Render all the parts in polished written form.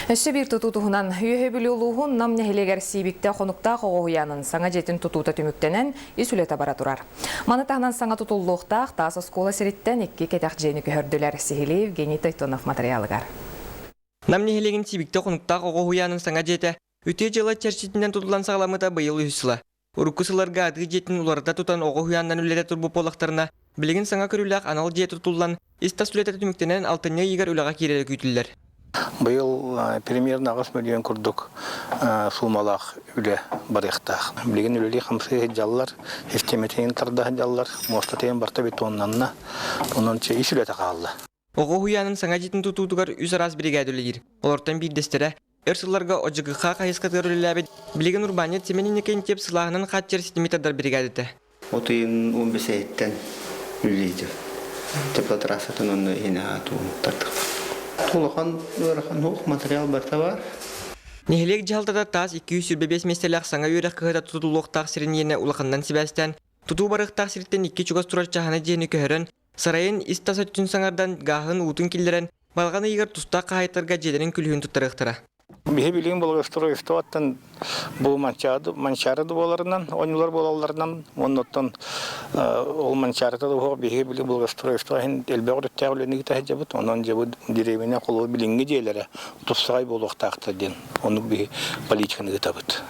Өссө биир тутуу туһунан Үөһээ Бүлүү улууһун Нам нэһилиэгэр Сиибиктэ хонуктаах оҕо уһуйаанын саҥа дьиэтин тутуута түмүктэнэн, ис үлэтэ бара турар. Маны таһынан саҥа тутуллуохтаах таас оскуола сириттэн икки кэтэх дьиэни көһөрдүлэр. Сиһилии Евгений Тойтонов матырыйаалыгар. Нам нэһилиэгин Сиибиктэ хонуктаах оҕо уһуйаанын саҥа дьиэтэ үтүө дьыала чэрчитинэн тутуллан саҕаламмыта быйыл үһүс сыла. Урукку сылларга атыы дьиэтин уларыта тутан оҕо уһуйаанынан үлэлэтэ турбут буоллахтарына, билигин саҥа көрүүлээх анал дьиэ тутуллан, ис-тас үлэтэ түмүктэнэн алтынньы ыйыгар үлэҕэ киирэрэ күүтүллэр. Быйыл примерно 8 миллион курдук суумалаах үлэ барыахтаах. Билигин үлэлии-хамсыы сылдьаллар, систиэмэтин тарда сылдьаллар, муостатыйан барта бетоннанна, онон ис үлэтэ хаалла. Оҕо уһуйаанын саҥа дьиэтин тутуутугар үс араас биригээдэ үлэлиир. Олортон биирдэстэрэ өр сылларга ОЖГХ хайысхатыгар үлэлээбит, билигин урбаанньыт Семен Иннокентьев сылааһынан хааччыйар ситими тардар биригээдэтэ. От ыйын 15-иттэн үлэлиир. Теплотрассатын онно иһин аатуун тардык. Улахан ыарахан уох материал барыта бар. Нэһилиэк дьаһалтата таас 225 миэстэлээх саҥа үөрэх кыһата тутуллуохтаах сирин иэнэ улаханынан сибээстээн, тутуу барыахтаах сириттэн икки чугас турар чааһынай дьиэни көһөрөн, Сарайын ис-тас өттүн саҥардан, гааһын уутун киллэрэн, балаҕан ыйыгар тустаах хаһаайыттарга дьиэлэрин күлүүһүн туттарыахтара. Биһи билигин благоустройствоттан бу Манчаары да буоларынан, оонньуулар буолалларынан, оннуттан ол Манчаарыта да уһуох биһи билигин благоустройство иһин элбэх өрүттээх үлэни ыыта сылдьабыт. Онон дьэ бу деревня холобур билиҥҥи дьиэлэрэ тупсаҕай буолуохтаахтар диэн оннук биһи политиканы ыытабыт.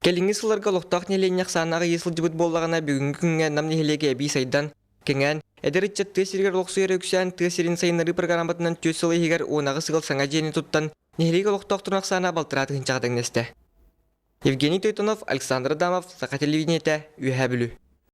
Кэлиҥҥи сылларга олохтоох нэһилиэнньэ ахсаана аҕыйыы сылдьыбыт буоллаҕына, бүгүҥҥү күҥҥэ Нам нэһилиэгэ эбии сайдан, кэҥээн, эдэр ыччат тыа сиригэр олохсуйара үксээн, тыа сирин сайыннарыы программатынан 4 сыл иһигэр 18 ыал саҥа дьиэни туттан, нэһилиэк олохтоохторун ахсаана балтараа тыһыынчаҕа тэҥнэстэ. Евгений Тойтонов, Александр Адамов, Саха телевидениетэ, Үөһээ Бүлүү.